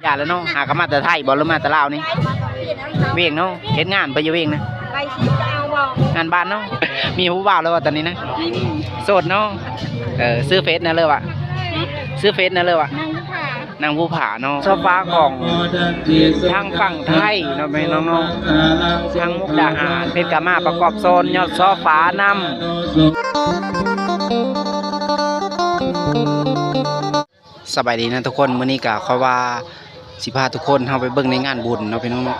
ຢ່າແລ້ວເນາະ ຫາກະມາແຕ່ໄທບໍ່ ຫຼືມາແຕ່ລາວນີ້? ວຽງເນາະ ເຮັດງານໄປຢູ່ວຽງນະ ໄປຊິເອົາບໍ່? ງານບ້ານເນາະ. ມີຜູ້ບ່າວແລ້ວບໍ່ຕອນນີ້ນະ? ໂສດເນາະ. ເອີ ຊື່ເຟສແນວເລີວະ? ຊື່ເຟສແນວເລີວະ? ນາງພູຜາ ນາງພູຜາເນາະ. ຊອບຟ້າຂອງທາງຝັ່ງໄທເນາະ ແມ່ນເນາະ ທາງມຸກດາຫານ ເພິ່ນກະມາປະກອບໂຊນຍອດຊອບຟ້ານຳ. ສະບາຍດີນະທຸກຄົນ ມື້ນີ້ກະຂ້ອຍວ່າຊິພາທຸກຄົນເຮົາໄປເບິ່ງໃນງານບຸນເນາະພີ່ນ້ອງເນາະ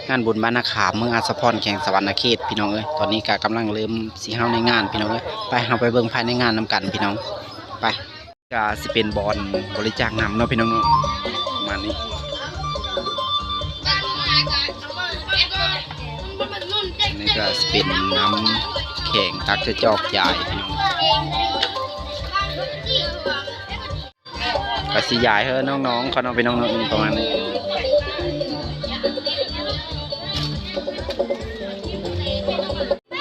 ງານບຸນບ້ານນາຂາມ ເມືອງອາດສະພອນ ແຂວງສະຫວັນນະເຂດພີ່ນ້ອງເອີຍ. ຕອນນີ້ກະກຳລັງເລີ່ມຊິເຮົາໃນງານພີ່ນ້ອງເອີຍ ໄປເຮົາໄປເບິ່ງພາຍໃນງານນຳກັນພີ່ນ້ອງ ໄປ. ກະຊິເປັນບ່ອນບໍລິຈາກນ້ຳເນາະພີ່ນ້ອງເນາະ ປະມານນີ້. ອັນນີ້ກະຊິເປັນນ້ຳແຂງ ຕັກໃສ່ຈອກຢາຍພີ່ນ້ອງ ກະຊິຢາຍໃຫ້ນ້ອງໆເຂົາເນາະພີ່ນ້ອງເນາະ ປະມານນີ້.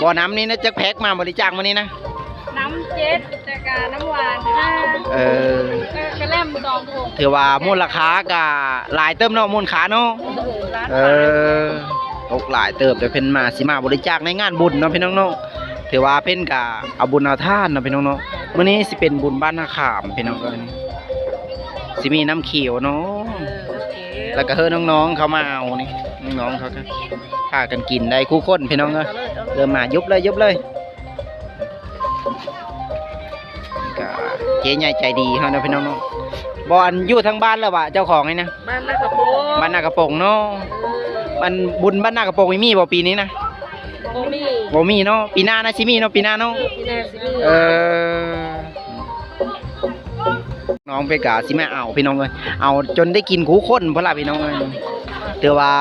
ບໍ່ ນ້ຳນີ້ນະ ຈັກແພັກມາບໍລິຈາກມື້ນີ້ນະ? ນ້ຳເຈັດ ແລ້ວກະນ້ຳຫວານຫ້າ. ເອີ ກະແລັມສອງຖົງ. ຖືວ່າມູນລະຄ່າກະຫຼາຍເຕີບເນາະ ມູນຄ່າເນາະ. ເອີ ຕົກຫຼາຍເຕີບ ແຕ່ເພິ່ນມາ ຊິມາບໍລິຈາກໃນງານບຸນເນາະພີ່ນ້ອງເນາະ. ຖືວ່າເພິ່ນກະເອົາບຸນເອົາທານເນາະພີ່ນ້ອງເນາະ. ມື້ນີ້ຊິເປັນບຸນບ້ານນາຂາມພີ່ນ້ອງເອີຍ ຊິມີນ້ຳຂຽວເນາະ. ແລ້ວກະເຮີນ້ອງໆເຂົາມາເອົານີ້ ນ້ອງໆເຂົາກະພາກັນກິນໄດ້ຄູ່ຄົນພີ່ນ້ອງເອີຍ. ເລີ່ມມາ ຍຸບເລີຍ ຍຸບເລີຍ. ກະເຈໃຫຍ່ໃຈດີເຮົາເນາະພີ່ນ້ອງເນາະ. ບໍ່ ອັນຢູ່ທາງບ້ານລະວະ ເຈົ້າຂອງນີ້ນະ? ບ້ານນາກະໂປງ ບ້ານນາກະໂປງເນາະ. ເອີ ອັນບຸນບ້ານນາກະໂປງນີ້ມີບໍ່ປີນີ້ນະ? ບໍ່ມີ ບໍ່ມີເນາະ. ປີໜ້ານະຊິມີເນາະ ປີໜ້າເນາະ. ເອີ ປີໜ້າຊິມີ. ເອີ ນ້ອງເພິ່ນກະຊິມາເອົາພີ່ນ້ອງເອີຍ ເອົາຈົນໄດ້ກິນຄູ່ຄົນພຸ້ນລະພີ່ນ້ອງເອີຍ. ຖືວ່າ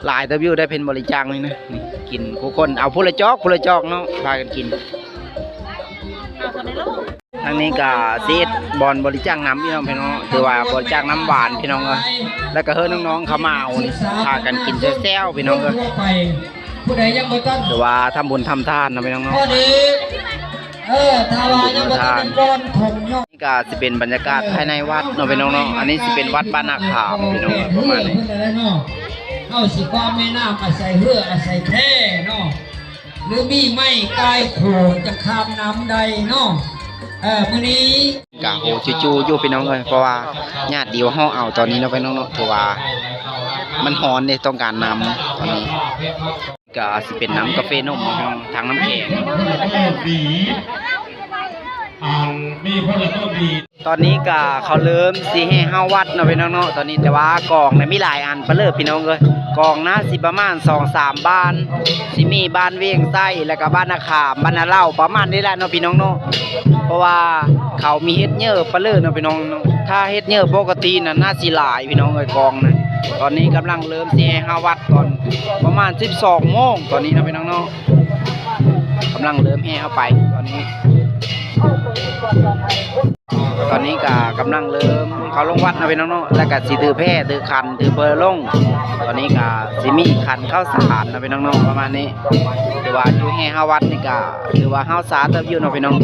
ຫຼາຍເຕີບຢູ່ໄດ້ເພິ່ນບໍລິຈາກນີ້ນະ ນີ້ກິນຄູ່ຄົນ ເອົາຜູ້ລະຈອກ ຜູ້ລະຈອກເນາະ ພາກັນກິນ. ທາງນີ້ກະຊິເຮັດບ່ອນບໍລິຈາກນ້ຳພີ່ນ້ອງເນາະ ຖືວ່າບໍລິຈາກນ້ຳຫວານພີ່ນ້ອງເອີຍ. ແລ້ວກະເຮີນ້ອງໆເຂົາມາເອົານີ້ ພາກັນກິນແຊວໆພີ່ນ້ອງເອີຍ. ຜູ້ໃດຍັງບໍ່ທັນ ຖືວ່າທຳບຸນທຳທານເນາະພີ່ນ້ອງເນາະ. ພໍດີ ເອີ ຖ້າວ່າຍັງບໍ່ທັນໄດ້ກ່ອນ ຜົມເນາະ. ນີ້ກະຊິເປັນບັນຍາກາດພາຍໃນວັດເນາະພີ່ນ້ອງເນາະ. ອັນນີ້ຊິເປັນວັດບ້ານນາຂາມພີ່ນ້ອງເອີຍ ປະມານນີ້. ເຮົາຊິຂ້າມແມ່ນ້ຳອາໄສເຮືອອາໄສແພເນາະ ຫຼືມີໄມ້ກາຍໂຂງຈັ່ງຂ້າມນ້ຳໄດ້ເນາະ. ເອີ ມື້ນີ້ ກະໂຫຈູໆຢູ່ພີ່ນ້ອງເອີຍ ເພາະວ່າຍາດດຽວເຮົາເອົາຕອນນີ້ເນາະພີ່ນ້ອງເນາະ. ຖືວ່າມັນຮ້ອນເດ້ ຕ້ອງການນ້ຳຕອນນີ້. ກະຊິເປັນນ້ຳກາເຟນົມເນາະພີ່ນ້ອງ ທັງນ້ຳແຂງ. ອັນມີຄົນລະຕົ້ນດີ ຕອນນີ້ກະເຂົາເລີ່ມຊິແຫ່ເຮົາວັດເນາະພີ່ນ້ອງເນາະ. ຕອນນີ້ແຕ່ວ່າກອງນະມີຫຼາຍອັນປະເລີບພີ່ນ້ອງເອີຍ ກອງນະຊິປະມານສອງສາມບ້ານ ຊິມີບ້ານວຽງໃຕ້ ແລ້ວກະບ້ານນາຂາມ ບ້ານນາເລົ່າ ປະມານນີ້ແຫຼະເນາະພີ່ນ້ອງເນາະ. ເພາະວ່າເຂົາມີເຮັດເຍີ້ປະເລີບເນາະພີ່ນ້ອງເນາະ. ຖ້າເຮັດເຍີ້ປົກກະຕິນະໜ້າຊິຫຼາຍພີ່ນ້ອງເອີຍ ກອງນະ. ຕອນນີ້ກຳລັງເລີ່ມຊິແຫ່ເຮົາວັດ ຕອນປະມານສິບສອງໂມງຕອນນີ້ເນາະພີ່ນ້ອງເນາະ. ກຳລັງເລີ່ມແຫ່ເຮົາໄປຕອນນີ້ ຕອນນີ້ກະກຳລັງເລີ່ມເຂົ້າລົງວັດເນາະພີ່ນ້ອງເນາະ ແລ້ວກະຊິຖືແພ ຖືຂັນ ຖືເພີລົງ. ຕອນນີ້ກະຊິມີຂັນເຂົ້າສານເນາະພີ່ນ້ອງເນາະ ປະມານນີ້. ຖືວ່າຢູ່ແຫ່ເຮົາວັດນີ້ກະຖືວ່າເຮົາສາເຕີບຢູ່ເນາະພີ່ນ້ອງ.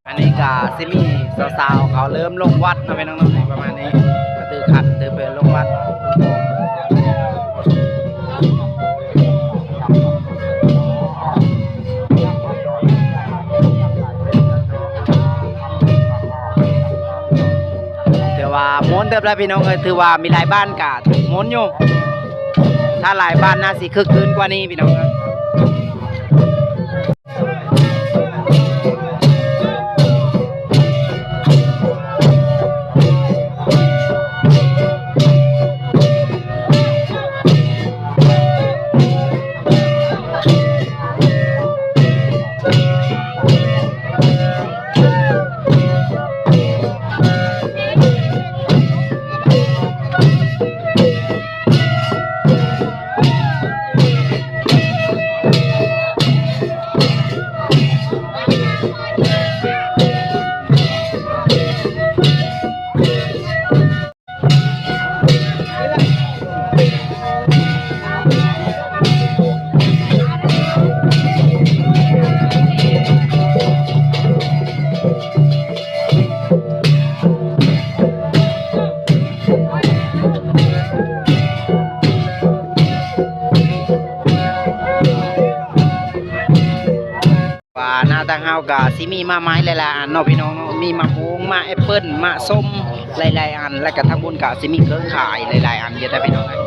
ອັນນີ້ກະຊິມີສາວໆເຂົາເລີ່ມລົງວັດເນາະພີ່ນ້ອງເນາະ ປະມານນີ້ ກະຖືຂັນຖືເພີລົງວັດ. ຖືວ່າມ່ວນເຕີບແລ້ວພີ່ນ້ອງເອີຍ ຖືວ່າມີຫຼາຍບ້ານກະຖືກມ່ວນຢູ່. ຖ້າຫຼາຍບ້ານໜ້າຊິຄຶກຄື້ນກວ່ານີ້ພີ່ນ້ອງເອີຍ. ທາງເຮົາກະຊິມີໝາກໄມ້ຫຼາຍໆອັນເນາະພີ່ນ້ອງເນາະ ມີໝາກໂມງ ໝາກແອັບເປິ້ນ ໝາກສົ້ມ ຫຼາຍໆອັນ ແລ້ວກະທາງພຸ້ນກະຊິມີເຄື່ອງຂາຍຫຼາຍໆອັນຢູ່ເດ້ພີ່ນ້ອງເອີຍ.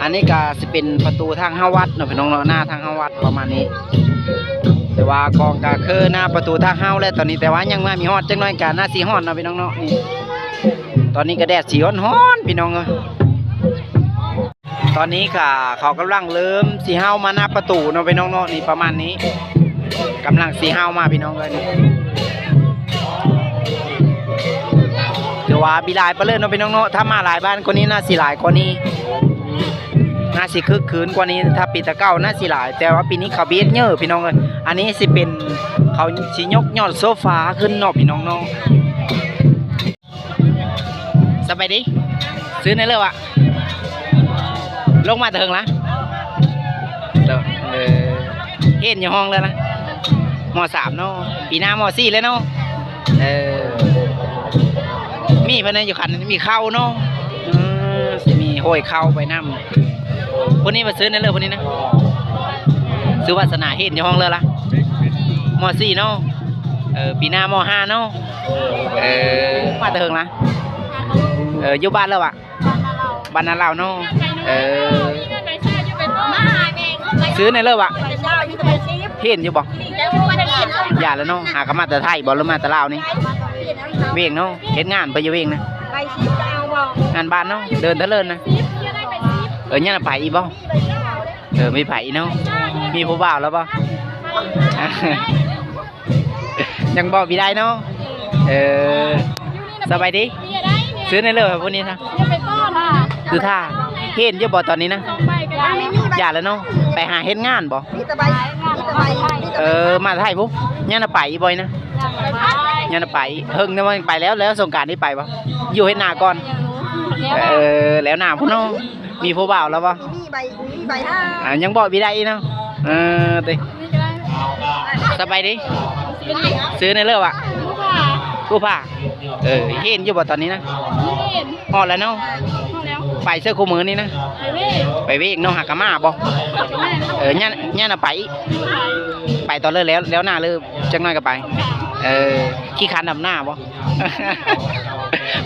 ອັນນີ້ກະຊິເປັນປະຕູທາງເຂົ້າວັດເນາະພີ່ນ້ອງເນາະ ໜ້າທາງເຂົ້າວັດປະມານນີ້ ແຕ່ວ່າກ້ອງກະຄືໜ້າປະຕູທາງເຂົ້າແຫຼະຕອນນີ້ ແຕ່ວ່າຍັງມາມີຮອດ ຈັກໜ້ອຍກະໜ້າຊິຮອດເນາະພີ່ນ້ອງເນາະ. ນີ້ ຕອນນີ້ກະແດດຊິຮ້ອນໆ ພີ່ນ້ອງເອີຍ. ຕອນນີ້ກະເຂົາກຳລັງເລີ່ມຊິເຂົ້າມາໜ້າປະຕູເນາະພີ່ນ້ອງເນາະ ນີ້ປະມານນີ້ ກຳລັງຊິເຂົ້າມາພີ່ນ້ອງເອີຍ. ຖືວ່າມີຫຼາຍປານເລີຍເນາະພີ່ນ້ອງເນາະ ຖ້າມາຫຼາຍບ້ານກວ່ານີ້ໜ້າຊິຫຼາຍກວ່ານີ້ ໜ້າຊິຄຶກຄື້ນກວ່ານີ້ ຖ້າປີແຕ່ເກົ່າໜ້າຊິຫຼາຍ ແຕ່ວ່າປີນີ້ເຂົາບໍ່ເຮັດເຍີພີ່ນ້ອງເອີຍ. ອັນນີ້ຊິເປັນ ເຂົາຊິຍົກຍອດໂຊຟາຂຶ້ນເນາະພີ່ນ້ອງເນາະ. ສະບາຍດີ ຊື່ແນວເລີວະ ລົງມາແຕ່ເທິງລະ ເອີ ຮຽນຢູ່ຫ້ອງເລີລະ ມໍສາມເນາະ ປີໜ້າມໍສີ່ແລ້ວເນາະ. ເອີ ມີເພິ່ນຢູ່ຄັນ ມີເຂົ້າເນາະ ເອີ ຊິມີໂຮຍເຂົ້າໄປນຳ. ຄົນນີ້ວ່າຊື່ແນວເລີ ຄົນນີ້ນະ ຊື່ວາສະໜາ ຮຽນຢູ່ຫ້ອງເລີລະ ມໍສີ່ເນາະ. ເອີ ປີໜ້າມໍຫ້າເນາະ. ເອີ ມາແຕ່ເທິງລະ ເອີ ຢູ່ບ້ານເລີວະ ບ້ານນາລາວເນາະ. ເອີ ຊື່ແນວເລີວະ ຮຽນຢູ່ບໍ່ ຢ່າລະເນາະ. ຫາກະມາແຕ່ໄທບໍ່ ຫຼືມາແຕ່ລາວນີ້ ວຽງເນາະ ເຮັດງານໄປຢູ່ວຽງນະ ງານບ້ານເນາະ ເດີນທະເລີນນະ. ເອີ ຍັງໄປອີກບໍ່ ເອີ ມີໃຜອີກເນາະ ມີຜູ້ບ່າວແລ້ວບໍ່ ຍັງບອກບໍ່ໄດ້ເນາະ. ເອີ ສະບາຍດີ ຊື່ແນວເລີຜູ້ນີ້ນະ ຊື່ທ່າ ຮຽນຢູ່ບໍ່ຕອນນີ້ນະ ຢ່າລະເນາະ. ໄປຫາເຮັດງານບໍ່ ເອີ ມາໄທພຸ້ນ ຍັງໄປອີກບໍ່ນະ ຍັງໄປ ເຫິງແຕ່ວ່າໄປແລ້ວ ແລ້ວສົງການນີ້ໄປບໍ່ ຢູ່ເຮັດນາກ່ອນ. ເອີ ແລ້ວໜ້າພຸ້ນເນາະ ມີຜູ້ບ່າວແລ້ວບໍ່ ມີໃບ ມີໃບ ອ່າ ຍັງບອກບໍ່ໄດ້ອີກເນາະ. ເອີ ຕິ ສະບາຍດີ ຊື່ແນວເລີວະ ຜູ້ພາ ເອີ ຮຽນຢູ່ບໍ່ຕອນນີ້ນະ ຮອດແລ້ວເນາະ ໄປເຊິ່ງຄູ່ມື້ນີ້ນະ ໄປວຽກເນາະ ຫາກະມາບໍ່. ເອີ ຍ່າ ຍ່ານະໄປ ໄປຕອນເລີແລ້ວ ແລ້ວໜ້າເລີ ຈັກໜ້ອຍກະໄປ. ເອີ ຂີ້ຄ້ານດຳນາບໍ່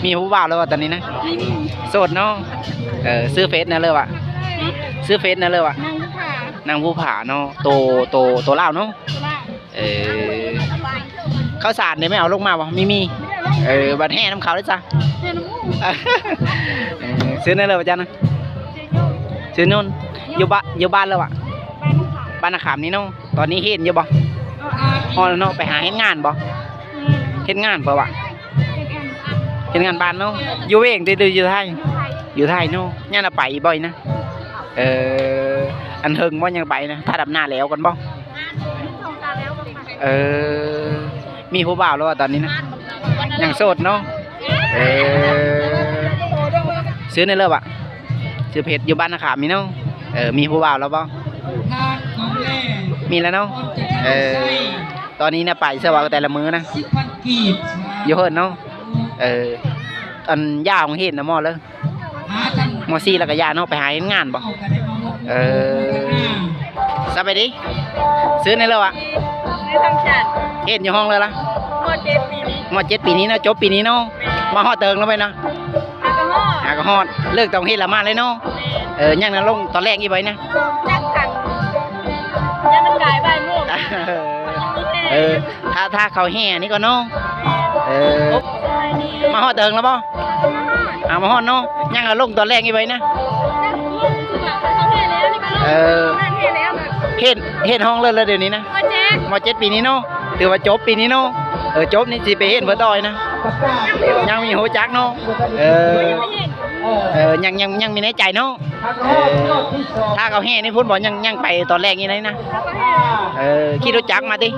ມີຜູ້ບ່າວແລ້ວບໍ່ຕອນນີ້ນະ ໂສດເນາະ. ເອີ ຊື່ເຟສແນວເລີວະ ຊື່ເຟສແນວເລີວະ ນາງພູຜາ ນາງພູຜາເນາະ ໂຕ ໂຕ ໂຕລາວເນາະ. ເອີ ເຂົ້າສານເດ ແມ່ເອົາລົງມາບໍ່ ມີ ມີ. ເອີ ບັດແຫ່ນຳເຂົາເດ້ຊະ ເອີ ຊື່ແນວເລີວະ ເຈົ້ານະ ຊື່ນຸ່ນ ຢູ່ບ້ານ ຢູ່ບ້ານເລີວະ ບ້ານນາຂາມນີ້ເນາະ. ຕອນນີ້ຮຽນຢູ່ບໍ່ ຮອດແລ້ວເນາະ ໄປຫາເຮັດງານບໍ່ ເຮັດງານບໍ່ວະ ເຮັດງານບ້ານເນາະ. ຢູ່ວຽງຕິ ຫຼືຢູ່ໄທ ຢູ່ໄທເນາະ. ຍ່ານະໄປບໍ່ນະ ເອີ ອັນເຫິງບໍ່ຍັງໄປນະ ຖ້າດຳນາແລ້ວກ່ອນບໍ່. ເອີ ມີຜູ້ບ່າວແລ້ວຕອນນີ້ນະ ຍັງໂສດເນາະ. ເອີ ຊື່ແນວເລີວະ ຊື່ເພັດ ຢູ່ບ້ານນາຂາມນີ້ເນາະ. ເອີ ມີຜູ້ບ່າວແລ້ວບໍ່ ມີແລ້ວເນາະ. ເອີ ຕອນນີ້ນະໄປເຊື່ອວ່າແຕ່ລະມື້ນະ ຢູ່ເຮືອນເນາະ. ເອີ ອັນຢ່າໂຮງຮຽນນະໝໍເລີ ມໍສີ່ແລ້ວກະຢ່າເນາະ ໄປຫາເຮັດງານບໍ່. ເອີ ສະບາຍດີ ຊື່ແນວເລີວະ ຊື່ທອງຈັນ ຮຽນຢູ່ຫ້ອງເລີລະ ມໍເຈັດປີນີ້ ມໍເຈັດປີນີ້ເນາະ ຈົບປີນີ້ເນາະ. ມາຮອດເຖິງແລ້ວໄປນະ ຫາກະຮອດ ຫາກະຮອດ ເລີກແຕ່ໂຮງຮຽນລະມາເລີຍເນາະ. ເອີ ຍັງນະລົງຕອນແລງອີກບໍ່ນະ ຈັກຄັນ ຍັງມັນກາຍບ່າຍໂມງ. ເອີ ຖ້າ ຖ້າເຂົາແຫ່ນີ້ກ່ອນເນາະ. ເອີ ມາຮອດເຖິງແລ້ວບໍ່ ຫາມາຮອດເນາະ. ຍັງລະລົງຕອນແລງອີກໄວ້ນະ. ເອີ ຮຽນ ຮຽນຫ້ອງເລີດແລ້ວດຽວນີ້ນະ ມໍເຈັດປີນີ້ເນາະ. ຖືວ່າຈົບປີນີ້ເນາະ. ເອີ ຈົບນີ້ຊິໄປຮຽນເພິ່ນຕໍ່ນະ ຍັງມີຮູ້ຈັກເນາະ. ເອີ ເອີ ຍັງ ຍັງ ຍັງມີໃນໃຈເນາະ. ເອີ ຖ້າເຂົາແຫ່ນີ້ພຸ້ນບໍ່ ຍັງ ຍັງໄປຕອນແລກນີ້ໄດ້ນະ. ເອີ ຂີ່ລົດຈັກມາຕິ.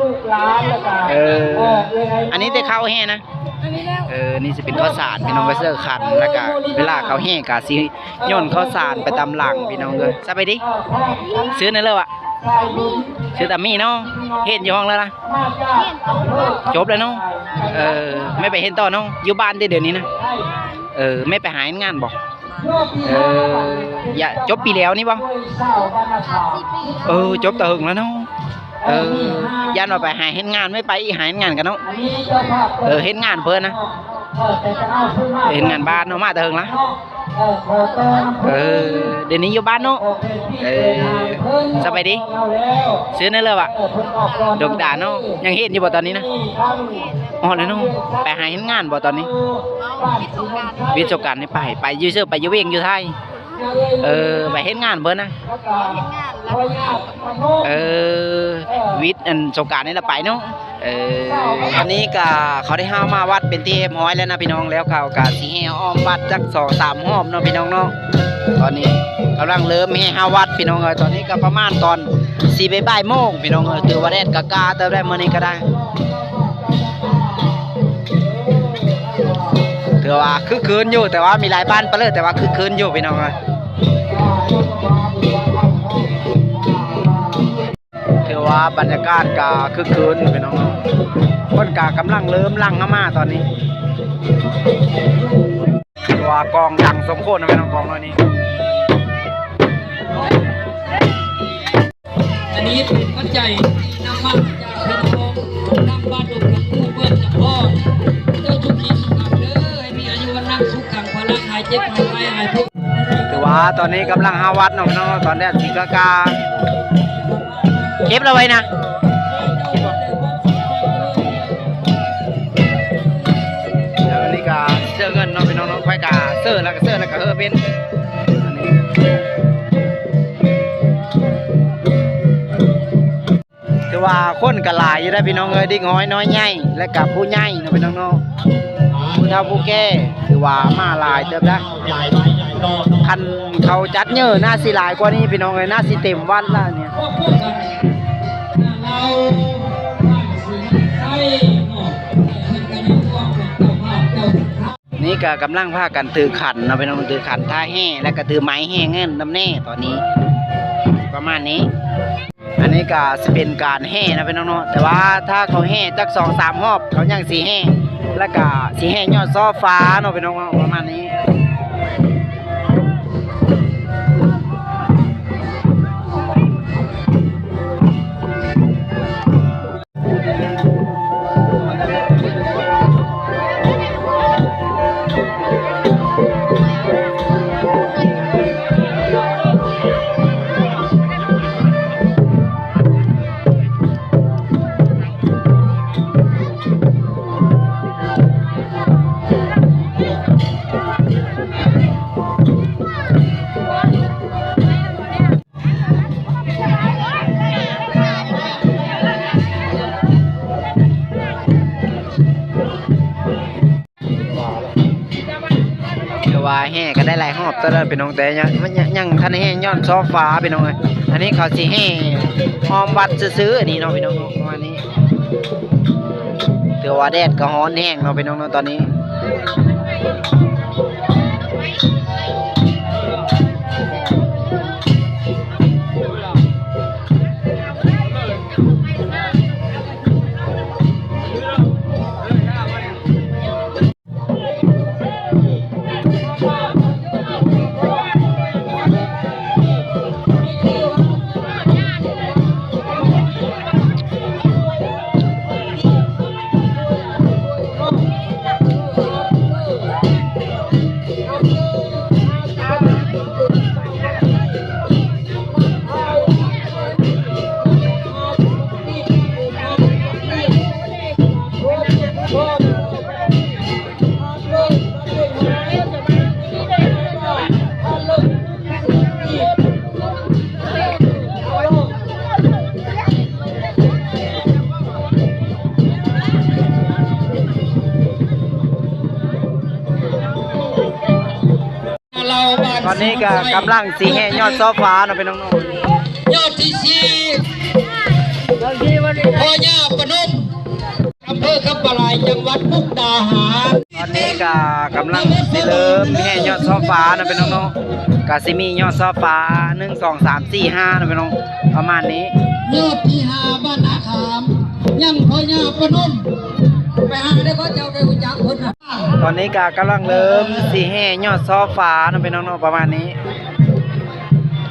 ເອີ ອັນນີ້ແຕ່ເຂົາແຫ່ນະ. ເອີ ນີ້ຊິເປັນເຂົ້າສານ ພີ່ນ້ອງ ໄວ້ເສີກຂັນ ແລ້ວກະເວລາເຂົາແຫ່ກະຊິໂຍນເຂົ້າສານໄປຕາມຫຼັງ ພີ່ນ້ອງເອີຍ. ສະບາຍດີ ຊື່ແນວເລີວະ? ຊື່ຕາມີເນາະ. ຮຽນຢູ່ຫ້ອງແລ້ວລະ? ຈົບແລ້ວເນາະ. ເອີ ແມ່ໄປຮຽນຕໍ່ເນາະ. ຢູ່ບ້ານຕິດຽວນີ້ນະ? ເອີ ແມ່ໄປຫາເຮັດງານບໍ່? ເອີ ຢາ ຈົບປີແລ້ວນີ້ບໍ່? ເອີ ຈົບແຕ່ເຫິງແລ້ວເນາະ. ເອີ ຢ້ານວ່າໄປຫາເຮັດງານ ໄປ ໄປອີກ ຫາເຮັດງານກັນເນາະ. ເອີ ເຮັດງານເພິ່ນນະ ເຮັດງານບ້ານເນາະ ມາແຕ່ເຫິງລະ. ເອີ ດຽວນີ້ຢູ່ບ້ານເນາະ. ເອີ ສະບາຍດີ ຊື່ແນວເລີວະ ດວງຕາເນາະ. ຍັງເຮັດຢູ່ບໍ່ຕອນນີ້ນະ? ອໍ ແລ້ວເນາະ ໄປຫາເຮັດງານບໍ່ຕອນນີ້? ວິດສົງການນີ້ໄປ ໄປຢູ່ເຊີ ໄປຢູ່ວຽງຢູ່ໄທ. ເອີ ໄປເຮັດງານເພິ່ນນະ. ເຮັດງານ ເອີ ວິດອັນສົງການນີ້ລະໄປເນາະ. ເອີ ຕອນນີ້ກະເຂົາໄດ້ເຮົາມາວັດເປັນທີ່ຮຽບຮ້ອຍແລ້ວນະພີ່ນ້ອງ ແລ້ວເຂົາກະຊິແຫ່ອ້ອມວັດຈັກສອງສາມຮອບເນາະພີ່ນ້ອງເນາະ. ຕອນນີ້ກຳລັງເລີ່ມແຫ່ເຂົ້າວັດພີ່ນ້ອງເອີຍ. ຕອນນີ້ກະປະມານຕອນຊິບ່າຍໆໂມງພີ່ນ້ອງເອີຍ. ຖືວ່າແດດກະກ້າເຕີບໄດ໋ມື້ນີ້ກະໄດ້. ຖືວ່າຄຶກຄື້ນຢູ່ ແຕ່ວ່າມີຫຼາຍບ້ານປະເລີດ ແຕ່ວ່າຄຶກຄື້ນຢູ່ພີ່ນ້ອງເອີຍ. ຖືວ່າບັນຍາກາດກະຄຶກຄື້ນພີ່ນ້ອງເນາະ. ຄົນກະກຳລັງເລີ່ມຫຼັ່ງເຂົ້າມາຕອນນີ້. ຖືວ່າກອງດັງສົມຄວນນະພີ່ນ້ອງ ກອງນ້ອຍນີ້. ອັນນີ້ເປັນປັດໄຈທີ່ນຳມາຈາກພີ່ນ້ອງນຳບ້ານດົງຂັນ ໝູ່ບ້ານຈຳພອນ. ເຈົ້າສຸຂີສຸຂະເດີ ໃຫ້ມີອາຍຸວັນນະສຸຂັງພະລັງ ຫາຍເຈັບຫາຍໄຂ້ຫາຍໂພດ. ຖືວ່າຕອນນີ້ກຳລັງເຂົ້າວັດເນາະພີ່ນ້ອງເນາະ ຕອນແດດຊິກ້າໆ. ເກັບລະໄວ້ນະ. ແລ້ວອັນນີ້ກະເຊີເງິນເນາະພີ່ນ້ອງເນາະ. ຂ້ອຍກະເຊີແລ້ວກະເຊີແລ້ວກະເຮີເປັນ. ຖືວ່າຄົນກະຫຼາຍຢູ່ເດ້ພີ່ນ້ອງເອີຍ ເດັກນ້ອຍນ້ອຍໃຫຍ່ ແລະກະຜູ້ໃຫຍ່ເນາະພີ່ນ້ອງເນາະ. ຜູ້ເຖົ້າຜູ້ແກ່ຖືວ່າມາຫຼາຍເຕີບໄດ໋. ຄັນເຂົາຈັດເຍີະໜ້າຊິຫຼາຍກວ່ານີ້ພີ່ນ້ອງເອີຍ ໜ້າຊິເຕັມວັດລະນີ້. ນີ້ກະກຳລັງພາກັນຖືຂັນເນາະພີ່ນ້ອງ ຖືຂັນຖ້າແຫ່ ແລະກະຖືໄມ້ແຫ່ເງິນນຳແດ່ຕອນນີ້ ປະມານນີ້. ອັນນີ້ກະຊິເປັນການແຫ່ເນາະພີ່ນ້ອງເນາະ ແຕ່ວ່າຖ້າເຂົາແຫ່ຈັກສອງສາມຮອບ ເຂົາຍັງຊິແຫ່ ແລະກະຊິແຫ່ຍອດຊໍ່ຟ້າເນາະພີ່ນ້ອງເນາະ ປະມານນີ້. ແຕ່ວ່າແຫ່ກະໄດ້ຫຼາຍຮອບເຕີບແລ້ວພີ່ນ້ອງ ແຕ່ຍັງ ຍັງ ຍັງທັນແຫ່ຍອດຊໍ່ຟ້າພີ່ນ້ອງເອີຍ. ອັນນີ້ເຂົາຊິແຫ່ອ້ອມວັດຊື່ໆ ອັນນີ້ເນາະພີ່ນ້ອງເນາະ ປະມານນີ້. ຖືວ່າແດດກະຮ້ອນແຮງເນາະພີ່ນ້ອງເນາະຕອນນີ້. ຕອນນີ້ກະກຳລັງຊິແຫ່ຍອດຊໍ່ຟ້າເນາະພີ່ນ້ອງເນາະ. ຍອດທີສີ່ ພໍ່ຍ່າປະນົມ ອຳເພີຄຳປາລາຍ ຈັງຫວັດມຸກດາຫານ. ຕອນນີ້ກະກຳລັງຊິເລີ່ມແຫ່ຍອດຊໍ່ຟ້າເນາະພີ່ນ້ອງເນາະ. ກະຊິມີຍອດຊໍ່ຟ້າ ໜຶ່ງ ສອງ ສາມ ສີ່ ຫ້າເນາະພີ່ນ້ອງ ປະມານນີ້. ຍອດທີຫ້າ ບ້ານນາຂາມ ຍັງພໍ່ຍ່າປະນົມ ໄປຫາໄດ້ບໍ່ ເຈົ້າໄດ້ຮູ້ຈັກເພິ່ນນະ. ຕອນນີ້ກະກຳລັງເລີ່ມຊິແຫ່ຍອດຊໍ່ຟ້າເນາະພີ່ນ້ອງເນາະ ປະມານນີ້.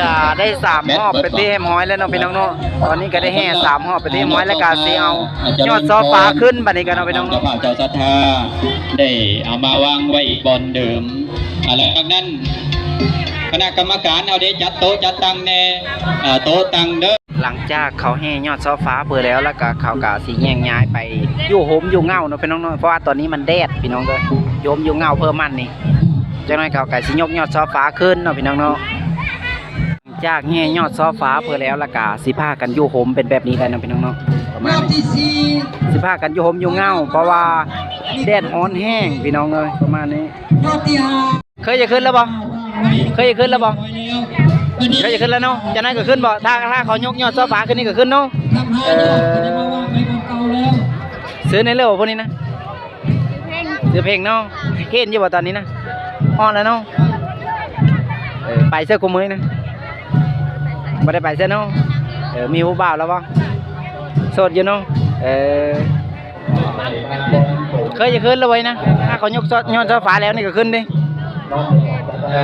ກະໄດ້ສາມຮອບເປັນທີ່ຮຽບຮ້ອຍແລ້ວເນາະ ພີ່ນ້ອງເນາະ. ຕອນນີ້ກະໄດ້ແຫ່ສາມຮອບເປັນທີ່ຮຽບຮ້ອຍ ແລ້ວກະຊິເອົາຍອດຊໍ່ຟ້າຂຶ້ນບາດນີ້ກະເນາະ ພີ່ນ້ອງເນາະ. ເຈົ້າພາບເຈົ້າສັດທາໄດ້ເອົາມາວາງໄວ້ບ່ອນເດີມ. ອ່າ ຫຼັງຈາກນັ້ນຄະນະກຳມະການເຮົາໄດ້ຈັດໂຕະຈັດຕັ່ງແດ່ ອ່າ ໂຕະຕັ່ງເດີ. ຫຼັງຈາກເຂົາແຫ່ຍອດຊໍ່ຟ້າເປີແລ້ວ ແລ້ວກະເຂົາກະຊິແຍກຍ້າຍໄປຢູ່ຮົ່ມຢູ່ເຫງົ້າເນາະ ພີ່ນ້ອງເນາະ. ເພາະວ່າຕອນນີ້ມັນແດດ ພີ່ນ້ອງເອີຍ ຢູ່ຮົ່ມຢູ່ເຫງົ້າເພີ່ມມັນນີ້. ຈັກໜ້ອຍເຂົາກະຊິຍົກຍອດຊໍ່ຟ້າຂຶ້ນເນາະ ພີ່ນ້ອງເນາະ. ຈາກແຫ່ຍອດຊໍ່ຟ້າເພິ່ນແລ້ວ ແລ້ວກະຊິພາກັນຢູ່ຮົ່ມເປັນແບບນີ້ແຫຼະເນາະ ພີ່ນ້ອງເນາະ. ປະມານນີ້ ຊິພາກັນຢູ່ຮົ່ມຢູ່ເຫງົ້າ ເພາະວ່າແດດຮ້ອນແຮງ ພີ່ນ້ອງເອີຍ ປະມານນີ້. ເຄີຍຈະຂຶ້ນແລ້ວບໍ່? ເຄີຍຈະຂຶ້ນແລ້ວບໍ່? ເຄີຍຈະຂຶ້ນແລ້ວເນາະ. ຈັກໜ້ອຍກະຂຶ້ນບໍ່? ຖ້າ ຖ້າເຂົາຍົກຍອດຊໍ່ຟ້າຂຶ້ນນີ້ກະຂຶ້ນເນາະ. ເອີ ຊື່ແນ່ເລີຍບໍ່ ພວກນີ້ນະ? ຊື່ເພັງເນາະ. ເຫັນຢູ່ບໍ່ຕອນນີ້ນະ? ຮອດແລ້ວເນາະ. ເອີ ໄປເຊີ ຄູ່ມື້ນີ້ນະ? ບໍ່ໄດ້ໄປເຊີເນາະ. ເອີ ມີຜູ້ບ່າວແລ້ວບໍ່? ໂສດຢູ່ເນາະ. ເອີ ເຄີຍຈະຂຶ້ນແລ້ວໄວ້ນະ ຖ້າເຂົາຍົກຍອດຊໍ່ຟ້າແລ້ວນີ້ກະຂຶ້ນເດ້. ເອີ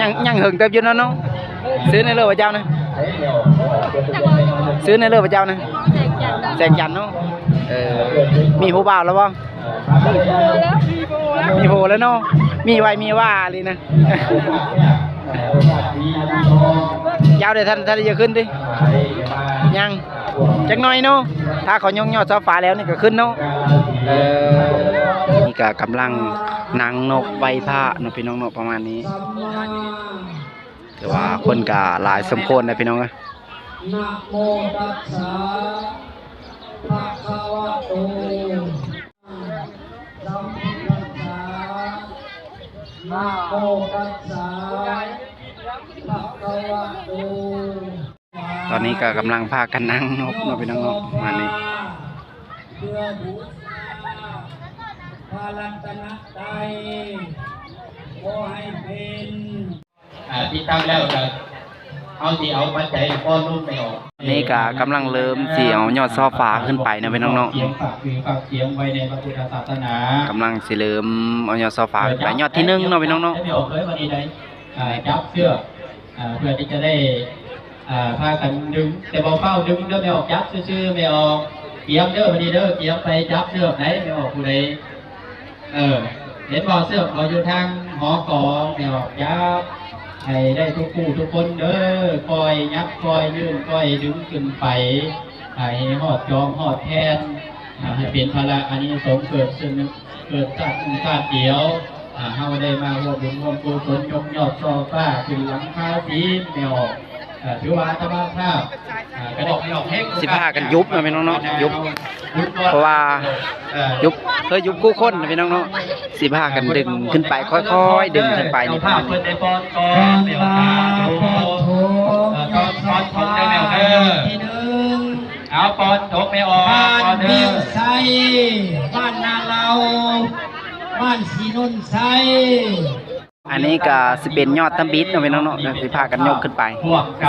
ຍັງ ຍັງເຫິງເຕີບຢູ່ເນາະ. ຊື່ແນ່ເລີຍວ່າເຈົ້ານະ? ຊື່ແນ່ເລີຍວ່າເຈົ້ານະ? ແສງຈັນເນາະ. ເອີ ມີຜູ້ບ່າວແລ້ວບໍ່? ມີໂຫແລ້ວເນາະ. ມີໄວມີວ່າອີ່ຫຼີນະ. ເຈົ້າເດ້ ທ່ານ ທ່ານຈະຂຶ້ນຕິ? ຍັງ ຈັກໜ້ອຍເນາະ. ຖ້າເຂົາຍົກຍອດຊໍ່ຟ້າແລ້ວນີ້ກະຂຶ້ນເນາະ. ເອີ ນີ້ກະກຳລັງນັ່ງນົບໄຫວ້ພະເນາະ ພີ່ນ້ອງເນາະ ປະມານນີ້. ແຕ່ວ່າຄົນກະຫຼາຍສົມຄວນນະ ພີ່ນ້ອງເອີຍ. ນະໂມຕັດສະ ພະຄະວະໂຕ ສຳພຸດທັດສະ ນະໂມຕັດສະ ພະຄະວະໂຕ. ຕອນນີ້ກະກຳລັງພາກັນນັ່ງນົບເນາະ ພີ່ນ້ອງເນາະ ປະມານນີ້. ເພື່ອບູຊາພະລັດຕະນະໄຕ ຂໍໃຫ້ເປັນ ອ່າ ຕິດຕັ້ງແລ້ວກະເຮົາຊິເອົາປັດໄຈປ້ອນລົງໄປອອກ. ນີ້ກະກຳລັງເລີ່ມຊິເອົາຍອດຊໍ່ຟ້າຂຶ້ນໄປເນາະ ພີ່ນ້ອງເນາະ. ກຳລັງຊິເລີ່ມເອົາຍອດຊໍ່ຟ້າຂຶ້ນໄປ ຍອດທີໜຶ່ງເນາະ ພີ່ນ້ອງເນາະ. ຈັບເຊືອກ ອ່າ ເພື່ອທີ່ຈະໄດ້ ອ່າ ພາກັນດຶງ ແຕ່ບໍ່ຟ້າວດຶງເດີແມ່ອອກ. ຈັບຊື່ໆແມ່ອອກ. ກຽມເດີ ບາດນີ້ເດີ ກຽມໄປຈັບເຊືອກໃດ ແມ່ອອກຜູ້ໃດ ເອີ ເຫັນບໍ່ ເຊືອກບໍ່ຢູ່ທາງຫໍຂອງ ແມ່ອອກ ຈັບໃຫ້ໄດ້ທຸກຜູ້ທຸກຄົນເດີ. ຄ່ອຍຫຍັບ ຄ່ອຍຍື່ນ ຄ່ອຍດຶງຂຶ້ນໄປ ໃຫ້ຮອດຈອມຮອດແທ່ນ ໃຫ້ເປັນພະລະອານິສົງເກີດຂຶ້ນ ເກີດຊາດໜຶ່ງຊາດດຽວ. ເຮົາໄດ້ມາຮ່ວມບຸນຮ່ວມກຸສົນ ຍົກຍອດຊໍ່ຟ້າຂຶ້ນຫຼັງຄາສີ ແມ່ອອກ. ຖືວ່າອາດຕະມາພາບ ຊິພາກັນຍຸບເນາະ ພີ່ນ້ອງເນາະ ຍຸບ ເພາະວ່າຍຸບ ເອີ ຍຸບຄູ່ຄົນເນາະ ພີ່ນ້ອງເນາະ. ຊິພາກັນດຶງຂຶ້ນໄປ ຄ່ອຍໆດຶງຂຶ້ນໄປນີ້ ເຈົ້າພາບເພິ່ນໄດ້ປ້ອນກ່ອນ ແມ່ອອກ ເອີ ຕ້ອນ ຕ້ອນຖົງເດີແມ່ອອກເດີ. ເອົາ ປ້ອນຖົງແມ່ອອກ ປ້ອນເດີ. ບ້ານວຽງໄຊ ບ້ານນາເລົາ ບ້ານສີນົນໄຊ. ອັນນີ້ກະຊິເປັນຍອດທຳອິດເນາະ ພີ່ນ້ອງເນາະ ກະຊິພາກັນຍົກຂຶ້ນໄປ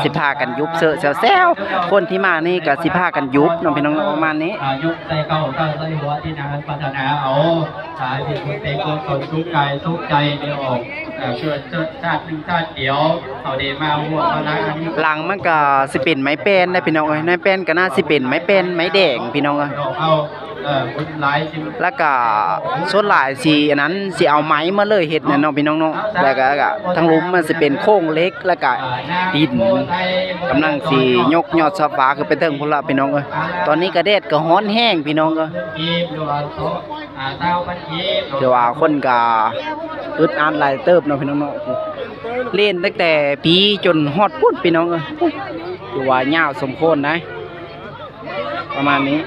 ຊິພາກັນຍຸບເຊາະແຊວໆ. ຄົນທີ່ມານີ້ກະຊິພາກັນຍຸບເນາະ ພີ່ນ້ອງເນາະ ປະມານນີ້. ອ່າ ຍົກໃສ່ເຂົ້າ ຕັ້ງໃສ່ຫົວ ທິດທາງພັດທະນາເອົາ ສາຍເປັນບຸນເປັນກຸສົນ ສຸກກາຍສຸກໃຈ ໄດ້ອອກ ເອີ ເກີດເຊີດຊາດໜຶ່ງຊາດດຽວ ເຮົາໄດ້ມາຮ່ວມພະລະອານິສົງ. ຫຼັງມັນກະຊິເປັນໄມ້ແປ້ນໄດ໋ ພີ່ນ້ອງເອີຍ ໄມ້ແປ້ນກະໜ້າຊິເປັນໄມ້ແປ້ນໄມ້ແດງ ພີ່ນ້ອງເອີຍ ເຮົາ ເອີ ບຸນຫຼາຍ ແລ້ວກະສ່ວນຫຼາຍຊິອັນນັ້ນ ຊິເອົາໄມ້ມາເລີຍເຮັດນັ້ນເນາະ ພີ່ນ້ອງເນາະ. ແລ້ວກະ ກະທາງລຸ່ມມັນຊິເປັນໂຄງເຫຼັກ ແລ້ວກະດິນ ກຳລັງຊິຍົກຍອດຊໍ່ຟ້າຂຶ້ນໄປເທິງພຸ້ນລະ ພີ່ນ້ອງເອີຍ. ຕອນນີ້ກະແດດກະຮ້ອນແຮງ ພີ່ນ້ອງເອີຍ ແຕ່ວ່າຄົນກະອຶດອັດຫຼາຍເຕີບເນາະ ພີ່ນ້ອງເນາະ. ເລ່ນຕັ້ງແຕ່ພີ້ຈົນຮອດພຸ້ນ ພີ່ນ້ອງເອີຍ ຖືວ່າຍາວສົມຄວນໄດ໋ ປະມານນີ້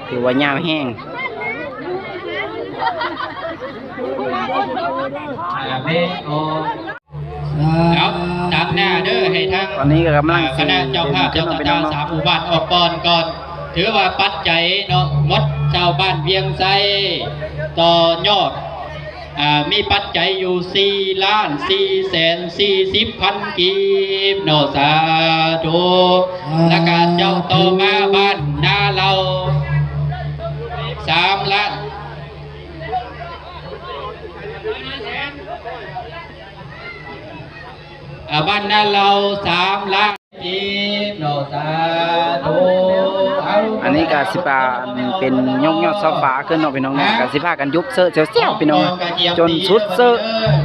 ຖືວ່າຍາວແຮງ. ເອົາ ຕາມໜ້າເດີ ໃຫ້ທາງ ຕອນນີ້ກະກຳລັງ ອ່າ ຄະນະເຈົ້າພາບເຈົ້າສັດທາສາມໝູ່ບ້ານອອກກ່ອນ ກ່ອນ. ຖືວ່າປັດໄຈເນາະ ໝົດຊາວບ້ານວຽງໄຊ ຕໍ່ຍອດ ອ່າ ມີປັດໄຈຢູ່ສີ່ລ້ານສີ່ແສນສີ່ສິບພັນກີບເນາະ ສາທຸ. ແລ້ວກະເຈົ້າຕໍ່ມາບ້ານນາເລົາ ສາມລ້ານ. ບ້ານນາເລົາ ສາມລ້ານ ເນາະ ສາທຸ. ເອົາ ອັນນີ້ກໍຊິປາເປັນຍົກຍອດຊອບຟ້າຂຶ້ນເນາະ ພີ່ນ້ອງເນາະ ກໍຊິພາກັນຍຸບເຊີແຊວໆ ພີ່ນ້ອງ ຈົນສຸດເຊີ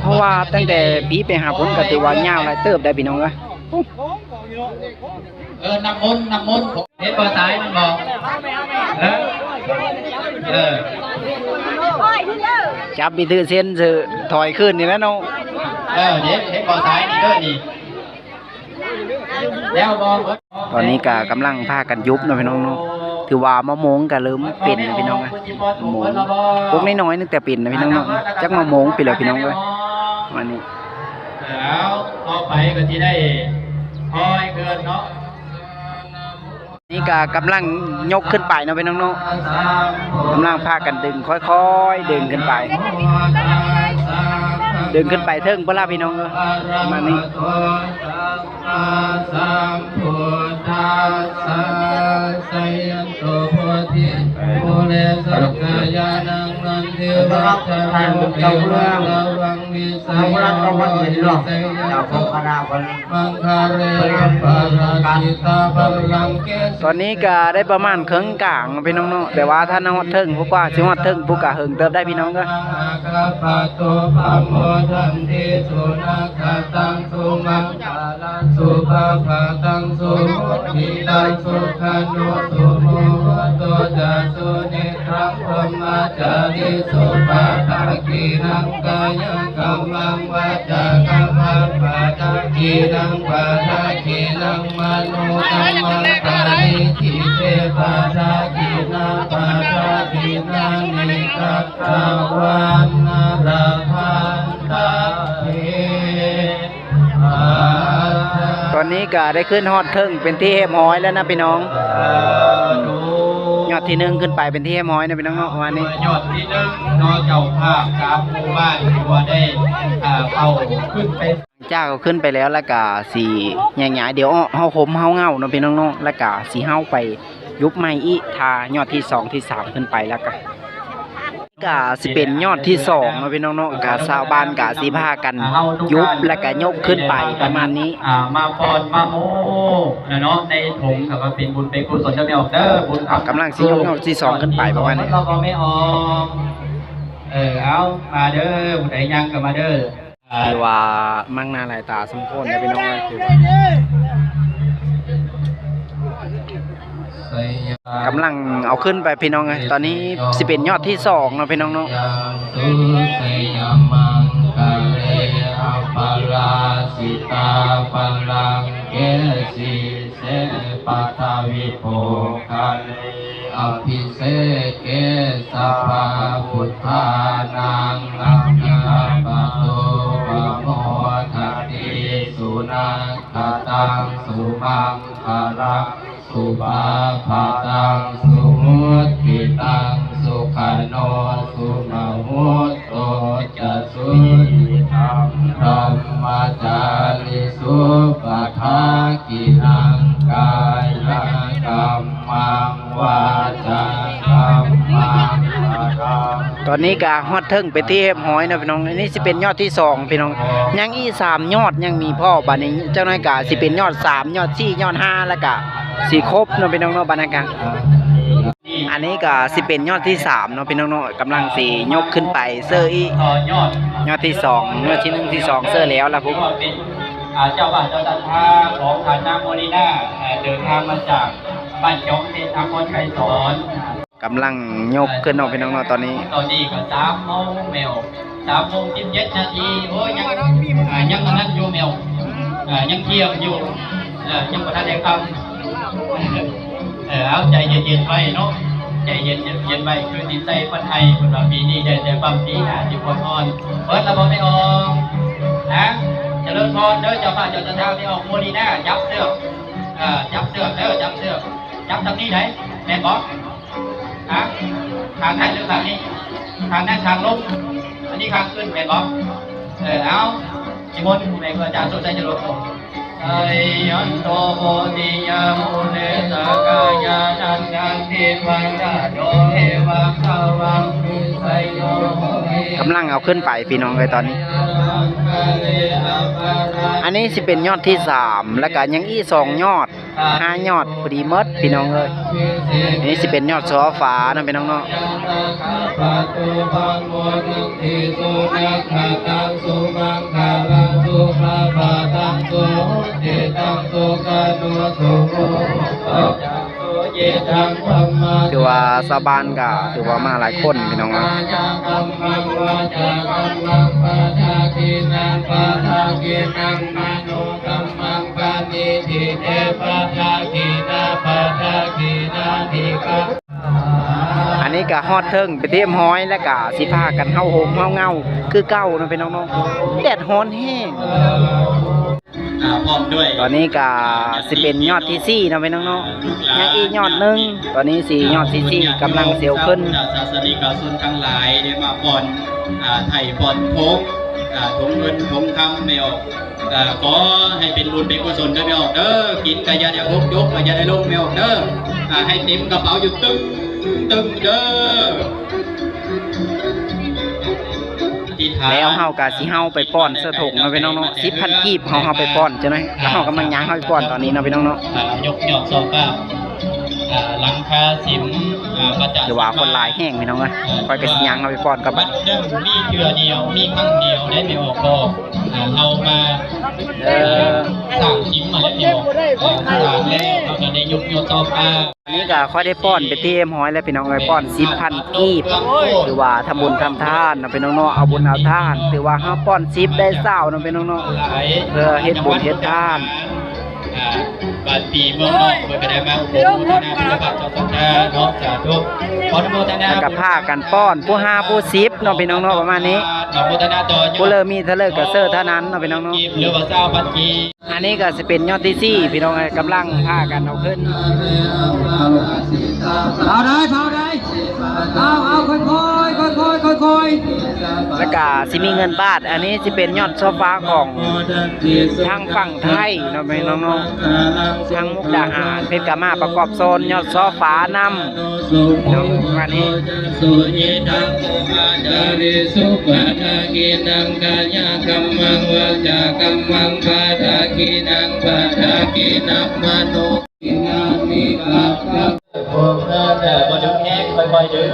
ເພາະວ່າຕັ້ງແຕ່ພີ້ໄປຫາພຸ້ນກໍຖືວ່າຍາວຫຼາຍເຕີບໄດ໋ ພີ່ນ້ອງເອີຍ. ເອີ ນ້ຳມົນ ນ້ຳມົນ ເຫັນບໍ່ສາຍມັນບໍ່? ເອີ ເອີ ຈັບໄປຖືເສັ້ນຊື່ ຖອຍຄືນນີ້ແຫຼະເນາະ. ເອີ ເຫັນ ເຫັນບໍ່ສາຍນີ້ເດີນີ້ ແລ້ວບໍ່? ຕອນນີ້ກໍກຳລັງພາກັນຍຸບເນາະ ພີ່ນ້ອງເນາະ ຖືວ່າມະໂມງກໍເລີ່ມເປັນແລ້ວ ພີ່ນ້ອງເອີຍ. ມະໂມງ ພວກນ້ອຍໆ ຕັ້ງແຕ່ເປັນນະ ພີ່ນ້ອງເນາະ ຈັກມະໂມງໄປແລ້ວ ພີ່ນ້ອງເອີຍ ປະມານນີ້. ແລ້ວຕໍ່ໄປກໍຊິໄດ້ຄອຍເຄື່ອນເນາະ. ນີ້ກໍກຳລັງຍົກຂຶ້ນໄປເນາະ ພີ່ນ້ອງເນາະ ກຳລັງພາກັນດຶງ ຄ່ອຍໆ ດຶງຂຶ້ນໄປ ດຶງຂຶ້ນໄປເທິງພຸ້ນລະ ພີ່ນ້ອງເອີຍ ປະມານນີ້. ສະຍະໂຕໂພທິ ມູເລ ສັກກາຍານັງ ນັນທິວັດຖະໂນ ເອວັງ ຕະວັງ ວິສະໂຍ ໂຫຕິ ສະຍະໂຕ ມັງຄະເລ ອັບປະຣາຈິຕາບັນລັງເກ. ຕອນນີ້ກໍໄດ້ປະມານເຄິ່ງກາງເນາະ ພີ່ນ້ອງເນາະ ແຕ່ວ່າຖ້າຮອດເທິງພຸ້ນກວ່າ ຊິຮອດເທິງພຸ້ນກະເຫິງເຕີບໄດ໋ ພີ່ນ້ອງເອີຍ. ພະວາຄະໂຕ ປະໂມທັນຕິ ສຸນັກຂະຕັງ ສຸມັງຄະລັງ ສຸພະພະຕັງ ສຸມຸດທິຕັງ ສຸຂະໂນ ສຸມຸດໂຕຈະ ສຸນິດ ທັງ ພຣມະຈາຣີ ສຸປະທັກກິນັງ ກາຍະກັມມັງ ວາຈາກັມມັງ ປະທັກກິນັງ ປະທັກກິນັງ ມະໂນກັມມັງ ປະລິດຖິເຕ ປະທັກກິນາ ປະທັກກິນານິ ກະຕະວານາ ລະພັນຕະເທ. ຕອນນີ້ກໍໄດ້ຂຶ້ນຮອດເທິງເປັນທີ່ຮຽບຮ້ອຍແລ້ວນະ ພີ່ນ້ອງ. ຍອດທີໜຶ່ງຂຶ້ນໄປເປັນທີ່ຮຽບຮ້ອຍນະ ພີ່ນ້ອງເນາະ ປະມານນີ້. ຍອດທີໜຶ່ງເນາະ ເຈົ້າພາບສາມໝູ່ບ້ານທີ່ວ່າໄດ້ ເຂົ້າຂຶ້ນໄປ ຈາກເຂົາຂຶ້ນໄປແລ້ວ ແລ້ວກະຊິແຍກຍ້າຍ ດຽວເຮົາຫົ່ມເຮົາເຫງົ້າເນາະ ພີ່ນ້ອງເນາະ ແລ້ວກະຊິເຮົາໄປຍຸບໃໝ່ອີກ ຖ້າຍອດທີສອງ ທີສາມ ຂຶ້ນໄປແລ້ວກະ ກະຊິເປັນຍອດທີສອງເນາະ ພີ່ນ້ອງເນາະ ກະຊາວບ້ານກະຊິພາກັນຍຸບ ແລ້ວກະຍົກຂຶ້ນໄປປະມານນີ້. ອ່າ ມາປ້ອນມາໂອ້ນະເນາະ ໃນຖົງ ກໍວ່າເປັນບຸນເປັນກຸສົນເດີແມ່ອອກເດີ ບຸນ ກຳລັງຊິຍົກຍອດທີສອງຂຶ້ນໄປປະມານນີ້. ແມ່ອອກ ເອີ ເອົາ ມາເດີ ຜູ້ໃດຍັງກໍມາເດີ. ຖືວ່າມັກໜ້າຫຼາຍຕາສົມຄວນເດີພີ່ນ້ອງເອີຍ ຖືວ່າກຳລັງເອົາຂຶ້ນໄປພີ່ນ້ອງເອີຍ. ຕອນນີ້ຊິເປັນຍອດທີສອງເນາະພີ່ນ້ອງເນາະ. ສຸ ສະຍະມັງຄະເລ ອະປະລາຊິຕາ ປະລັງເກ ສີເສ ປະທະວິໂພຄະເລ ອະພິເສເກ ສັບພະບຸດທານັງ ອະພິວາເທນະ ປະໂມທະມິ ສຸນັກຂະຕັງ ສຸມັງຄະລັງ ສຸພາພະຕັງ ສຸມຸດທິຕັງ ສຸຂະໂນ ສຸມະຫຸດໂຕຈະ ສຸຍິທັງ ບັມມະຈາລິສຸ ປະທັກກິນັງ ກາຍະກັມມັງ ວາຈາກັມມັງ ອະກຳມັງ. ຕອນນີ້ກະຮອດເທິງເປັນທີ່ຮຽບຮ້ອຍເນາະພີ່ນ້ອງ. ອັນນີ້ຊິເປັນຍອດທີສອງພີ່ນ້ອງ ຍັງອີກສາມຍອດ ຍັງມີພໍ້. ບາດນີ້ຈັກໜ້ອຍກະຊິເປັນຍອດສາມ ຍອດສີ່ ຍອດຫ້າ ແລ້ວກະຊິຄົບເນາະພີ່ນ້ອງເນາະ. ບັດນີ້ກະ ອັນນີ້ກໍຊິເປັນຍອດທີສາມເນາະພີ່ນ້ອງເນາະ ກຳລັງຊິຍົກຂຶ້ນໄປເຊີອີກ ຍອດທີສອງ ຍອດທີໜຶ່ງ ທີສອງເຊີແລ້ວລະພຸ້ນ. ເຈົ້າບ້ານເຈົ້າສັດທາຂອງທ່ານນາງໂມລີນາ ເດີນທາງມາຈາກບ້ານຈອມເພັດ ນະຄອນໄກສອນ ກຳລັງຍົກຂຶ້ນເນາະພີ່ນ້ອງເນາະ. ຕອນນີ້ ຕອນນີ້ກໍສາມໂມງແລ້ວ ສາມໂມງສິບເຈັດນາທີ. ໂອ້ຍ ຍັງ ອ່າ ຍັງອັນນັ້ນຢູ່ແມວ ອ່າ ຍັງທ່ຽງຢູ່ ເອີ ຍັງບໍ່ທັນໄດ້ຄ່ຳ. ເອີ ເອົາໃຈເຢັນໆໄວ້ເນາະ ໃຈເຢັນໆໄວ້ ຄືຊິໃສ່ບັນໄດ ເພິ່ນວ່າປີນີ້ໄດ້ແຕ່ບຳ ປີໜ້າຊິພວດອ່ອນ. ເບິດລະບໍ່ແມ່ອອກ ນະ ຈະເລີນພອນເດີ ເຈົ້າພາເຈົ້າສັດທາແມ່ອອກໂມລີນາ ຈັບເຊືອກ ເອີ ຈັບເຊືອກເດີ ຈັບເຊືອກ ຈັບທາງນີ້ໄດ໋ ແມ່ນບໍ່? ຮະ ທາງນັ້ນຫຼືທາງນີ້? ທາງນັ້ນທາງລົງ ອັນນີ້ທາງຂຶ້ນແມ່ນບໍ່? ເອີ ເອົາ ນິມົນຜູ້ແມ່ຄູອາຈານສົມໄຊຈະລົງ ໄຊຍັນໂຕໂພຕິຍາມູເລ ສັກກາຍານັງ ນັນທິວັດຖະໂນ ເອວັງ ຕະວັງ ວິ ກຳລັງເອົາຂຶ້ນໄປພີ່ນ້ອງເອີຍຕອນນີ້. ອັນນີ້ຊິເປັນຍອດທີສາມ ແລ້ວກະຍັງອີກສອງຍອດ ຫ້າຍອດພໍດີໝົດພີ່ນ້ອງເອີຍ. ອັນນີ້ຊິເປັນຍອດຊໍຝານະພີ່ນ້ອງເນາະ. ຖືວ່າຊາວບ້ານກະຖືວ່າມາຫຼາຍຄົນພີ່ນ້ອງເອີຍ. ອັນນີ້ກະຮອດເທິງເປັນທີ່ຮຽບຮ້ອຍ ແລ້ວກະຊິພາກັນເຫົ່າໂຮມເຫົ່າເງົາຄືເກົ່າເນາະພີ່ນ້ອງເນາະ. ແດດຮ້ອນແຮງ. ອ່າ ພ້ອມດ້ວຍ ຕອນນີ້ກະຊິເປັນຍອດທີສີ່ເນາະພີ່ນ້ອງເນາະ ຍັງອີກຍອດໜຶ່ງ. ຕອນນີ້ຊິຍອດທີສີ່ກຳລັງຊິເອົາຂຶ້ນ ສາສະນິກະຊົນທັງຫຼາຍໄດ້ມາປ່ອນ ອ່າ ໄຖ່ປ່ອນໂພກ ອ່າ ຖົງເງິນຖົງຄຳແມ່ອອກ. ອ່າ ຂໍໃຫ້ເປັນບຸນເປັນກຸສົນເດີແມ່ອອກເດີ. ກິນກະຢ່າໄດ້ຫົກ ຍົກກະຢ່າໄດ້ລົງແມ່ອອກເດີ. ອ່າ ໃຫ້ເຕັມກະເປົາຢູ່ຕຶ້ງໆເດີ. ແລ້ວເຮົາກະຊິເອົາໄປປ່ອນໃສ່ຖົງເນາະພີ່ນ້ອງເນາະ. ສິບພັນກີບ ເຮົາ ເຮົາໄປປ່ອນຈັ່ງໃດ ເຮົາກຳລັງຍ່າງເຂົ້າໄປປ່ອນຕອນນີ້ເນາະພີ່ນ້ອງເນາະ. ຍົກ ຍົກສອງ ປ້າ ອ່າ ຫຼັງຄາສິມ ອ່າ ປະຈະ ຖືວ່າຄົນຫຼາຍແຮງພີ່ນ້ອງເອີຍ. ຂ້ອຍກະຊິຍ່າງເຂົ້າໄປປ່ອນກັບບັດ ໜຶ່ງມີເທື່ອດຽວ ມີຄັ້ງດຽວໄດ້ແມ່ອອກບໍ່. ອ່າ ເຮົາມາ ເອີ ສ້າງສິມມາແລ້ວແມ່ອອກ ເອີ ສ້າງແລ້ວເຮົາກະໄດ້ຍົກ ຍົກສອງ ປ້າ. ອັນນີ້ກະຂ້ອຍໄດ້ປ້ອນເປັນທີ່ຮຽບຮ້ອຍແລ້ວພີ່ນ້ອງເອີຍ. ປ້ອນສິບພັນກີບ ຖືວ່າທຳບຸນທຳທານເນາະພີ່ນ້ອງເນາະ ເອົາບຸນເອົາທານ. ຖືວ່າເຮົາປ້ອນສິບໄດ້ຊາວເນາະພີ່ນ້ອງເນາະ ເພື່ອເຮັດບຸນເຮັດທານ. ອ່າ ບ້ານປີເມືອງນອກ ເພິ່ນກະໄດ້ມາໂປຣໂມທະນາບຸນກັບເຈົ້າສັດທາເນາະ. ສາທຸ ຂໍອະນຸໂມທະນາ ແລ້ວກະພາກັນປ້ອນ ຜູ້ຫ້າຜູ້ສິບເນາະພີ່ນ້ອງເນາະ ປະມານນີ້. ອະນຸໂມທະນາຕໍ່ ຜູ້ເລີ່ມມີເທົ່າເລີກະເຊີເທົ່ານັ້ນເນາະພີ່ນ້ອງເນາະ ຫຼືວ່າຊາວພັນກີບ. ອັນນີ້ກະຊິເປັນຍອດທີສີ່ພີ່ນ້ອງເອີຍ ກຳລັງພາກັນເອົາຂຶ້ນ. ເອົາໄດ້ ເອົາໄດ້ ເອົາ ເອົາ ຄ່ອຍໆ ຄ່ອຍໆ ຄ່ອຍໆ ແລ້ວກະຊິມີເງິນບາດ. ອັນນີ້ຊິເປັນຍອດຊໍຝາຂອງທາງຝັ່ງໄທເນາະພີ່ນ້ອງເນາະ ທາງມຸກດາຫານ ເພິ່ນກະມາປະກອບໂຊນຍອດຊໍຝານຳ. ເນາະ ປະມານນີ້. ສຸຍິດທັງ ໂອ ອາຈາລິສຸ ປະທັກຂິນັງ ກາຍະກຳມັງ ວາຈາກຳມັງ ປະທັກຂິນັງ ປະທັກຂິນັງ ມະໂນ ທິນາມິ ປັບປະ ໂອ ເອີ ບໍ່ດຶງແຮງ ຄ່ອຍໆດຶງ.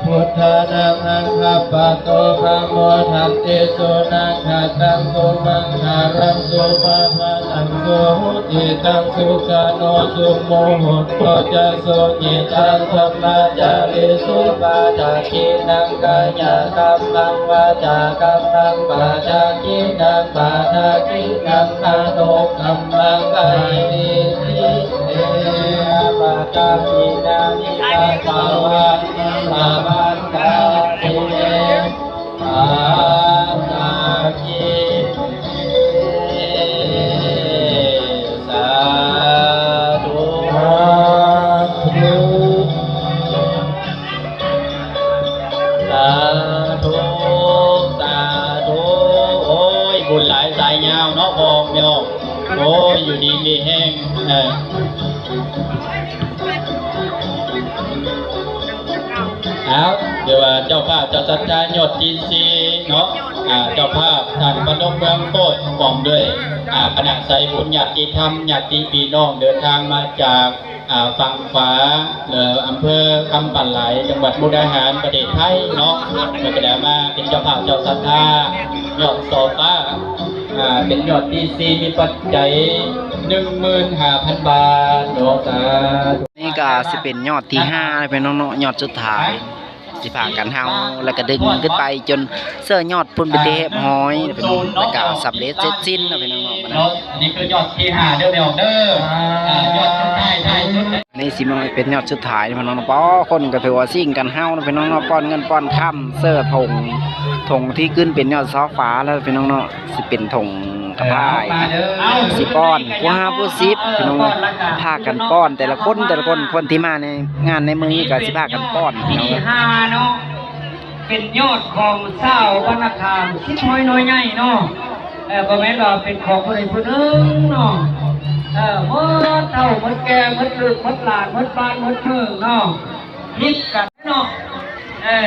ພຸດທານັງ ອັກຂະປະໂຕ ປະໂມທັນຕິ ສຸນັກຂະຕັງ ສຸມັງຄະລັງ ສຸພາພະ ຕັງ ສຸຫຸຕິຕັງ ສຸຂະໂນ ສຸໂມຫຸດໂຕຈະ ສຸຈິຕັງ ບັມມະຈາລີ ສຸ ປະທັກຂິນັງ ກາຍະກຳມັງ ວາຈາກຳມັງ ປະທັກຂິນັງ ປະທັກຂິນັງ ມະໂນກຳມັງ ປະເນທິເຕ ປະທັກຂິນານິ ພະຄະວັງ ອາລະວະຕາ ເຕ ປະທັກຂິ ສາທຸ ສາທຸ ສາທຸ ສາທຸ. ໂອ້ຍ ບຸນຫຼາຍສາຍຍາວເນາະ ພໍ່ແມ່ອອກ. ໂອ້ຍ ຢູ່ດີມີແຮງ ເອີ. ເອົາ ຖືວ່າເຈົ້າພາບເຈົ້າສັດທາຍອດທີສີ່ເນາະ ອ່າ ເຈົ້າພາບທ່ານພະນົມເມືອງໂຄດ ພ້ອມດ້ວຍ ອ່າ ຄະນະສາຍບຸນ ຍາດຕິທຳ ຍາດຕິພີ່ນ້ອງ ເດີນທາງມາຈາກ ອ່າ ຝັ່ງຂວາ ເອີ ອຳເພີຄຳປານຫຼາຍ ຈັງຫວັດມຸກດາຫານ ປະເທດໄທເນາະ ເພິ່ນກະໄດ້ມາເປັນເຈົ້າພາບເຈົ້າສັດທາ ຍອດຊໍຝາ ອ່າ ເປັນຍອດທີສີ່ ມີປັດໄຈໜຶ່ງໝື່ນຫ້າພັນບາດເນາະ. ສາທຸ. ນີ້ກະຊິເປັນຍອດທີຫ້າແລ້ວພີ່ນ້ອງເນາະ ຍອດສຸດທ້າຍ ຊິພາກັນເຫົ່າ ແລ້ວກະດຶງຂຶ້ນໄປຈົນເຊີຍອດພຸ້ນເປັນທີ່ຮຽບຮ້ອຍ ແລ້ວກະສຳເລັດເສັດສິ້ນເນາະພີ່ນ້ອງເນາະ. ອັນນີ້ຄືຍອດທີຫ້າເດີແມ່ອອກເດີ ອ່າ ຍອດສຸດທ້າຍ ທ້າຍສຸດ. ນີ້ຊິມາເປັນຍອດສຸດທ້າຍພີ່ນ້ອງເນາະ. ປ້າ ຄົນກະຖືວ່າຊິງກັນເຫົ່າເນາະພີ່ນ້ອງເນາະ ປ້ອນເງິນປ້ອນຄຳ ເຊີຍຖົງ ຖົງທີ່ຂຶ້ນເປັນຍອດຊໍຝາແລ້ວພີ່ນ້ອງເນາະ. ຊິເປັນຖົງກະພາຍ ເອີ ຊິປ້ອນຜູ້ຫ້າຜູ້ສິບພີ່ນ້ອງ ພາກັນປ້ອນ ແຕ່ລະຄົນ ແຕ່ລະຄົນ ຄົນທີ່ມາໃນງານໃນມື້ນີ້ກະຊິພາກັນປ້ອນພີ່ນ້ອງເອີຍ. ເປັນຍອດຂອງຊາວບ້ານນາຂາມ ສິບຮ້ອຍນ້ອຍໃຫຍ່ເນາະ ເອີ ບໍ່ແມ່ນວ່າເປັນຂອງຜູ້ໃດຜູ້ໜຶ່ງເນາະ ເອີ ໝົດເຖົ້າໝົດແກ່ ໝົດລູກໝົດຫຼານ ໝົດບ້ານໝົດເມືອງເນາະ ຮິບກັນເນາະ. ເອີ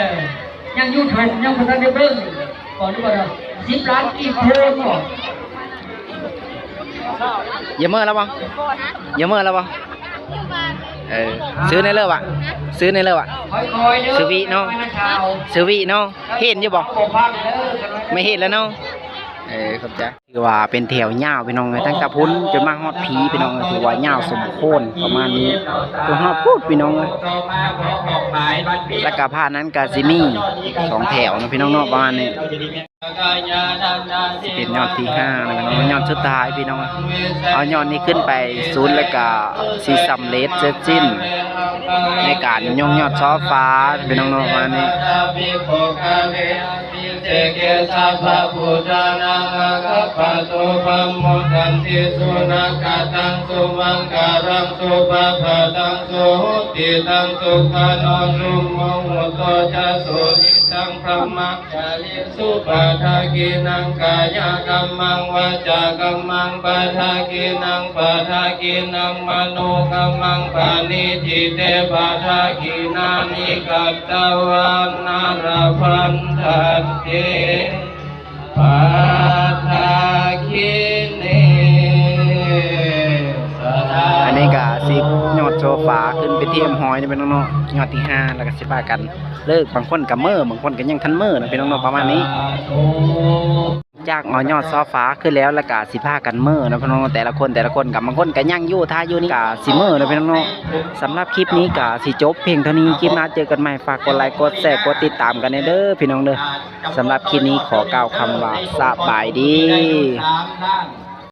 ຍັງຢູ່ທົ່ງ ຍັງບໍ່ທັນໄດ້ເບິ່ງ ບໍ່ ຫຼືວ່າສິບລ້ານກີບໂພນບໍ່? ຢ່າເມີແລ້ວບໍ່? ຢ່າເມີແລ້ວບໍ່? ເອີ ຊື່ແນ່ເລີວະ ຊື່ແນ່ເລີວະ ຊື່ວິເນາະ ຊື່ວິເນາະ ເຫັນຢູ່ບໍ່? ແມ່ນເຫັນແລ້ວເນາະ ເອີ ຂອບໃຈ. ຖືວ່າເປັນແຖວຍາວພີ່ນ້ອງເອີຍ ຕັ້ງແຕ່ພຸ້ນຈົນມາຮອດພີ້ພີ່ນ້ອງເອີຍ ຖືວ່າຍາວສົມຄວນປະມານນີ້ ຈົນຮອດພຸ້ນພີ່ນ້ອງເອີຍ ແລ້ວກະພາດນັ້ນກະຊິມີສອງແຖວເນາະພີ່ນ້ອງເນາະ ປະມານນີ້ ຊິເປັນຍອດທີຫ້າແລ້ວພີ່ນ້ອງ ຍອດສຸດທ້າຍພີ່ນ້ອງເອີຍ ເອົາຍອດນີ້ຂຶ້ນໄປສູນ ແລ້ວກະຊິສຳເລັດເສັດສິ້ນໃນການຍົກຍອດຊໍ່ຟ້າພີ່ນ້ອງເນາະ ປະມານນີ້. ເສເກ ສັບພະພູຕານັງ ອາຄັບປະໂຕ ປະມຸດທັນຕິ ສຸນັກຂະຕັງ ສຸມັງຄະລັງ ສຸພະພາຕັງ ສຸຫຸຕິຕັງ ສຸຂະໂນ ສຸໂມໂຫໂຕ ຈະ ສຸນິດຕັງ ບະມະຈາຣິ ສຸ ປະດາກິນັງ ກາຍະກຳມັງ ວາຈາກຳມັງ ປະດາກິນນັງ ປະດາກິນນັງ ມະໂນກຳມັງ ປະນິທິເຕ ປະດາກິນານິ ຄັດຕະວານາ ລະພັນທັນຕິ ປະດາກິນເນ ສະດາ. ອັນນີ້ກະຊິຍອດໂຊຟາຂຶ້ນເປັນທີ່ຮຽບຮ້ອຍແລ້ວພີ່ນ້ອງເນາະ ຍອດທີຫ້າ ແລ້ວກະຊິພາກັນເລີກ ບາງຄົນກະເມີ ບາງຄົນກະຍັງທັນເມີເນາະ ພີ່ນ້ອງເນາະ ປະມານນີ້. ຈາກເອົາຍອດຊໍ່ຟ້າຂຶ້ນແລ້ວ ແລ້ວກະຊິພາກັນເມີເນາະພີ່ນ້ອງ ແຕ່ລະຄົນ ແຕ່ລະຄົນກະ ບາງຄົນກະຍັງຢູ່ ຖ້າຢູ່ນີ້ກະຊິເມີເນາະພີ່ນ້ອງເນາະ. ສຳລັບຄລິບນີ້ກະຊິຈົບພຽງເທົ່ານີ້ ຄລິບໜ້າເຈີກັນໃໝ່ ຝາກກົດໄລ ກົດແຊ ກົດຕິດຕາມກັນແດ່ເດີພີ່ນ້ອງເດີ. ສຳລັບຄລິບນີ້ຂໍກ່າວຄຳວ່າ ສະບາຍດີ.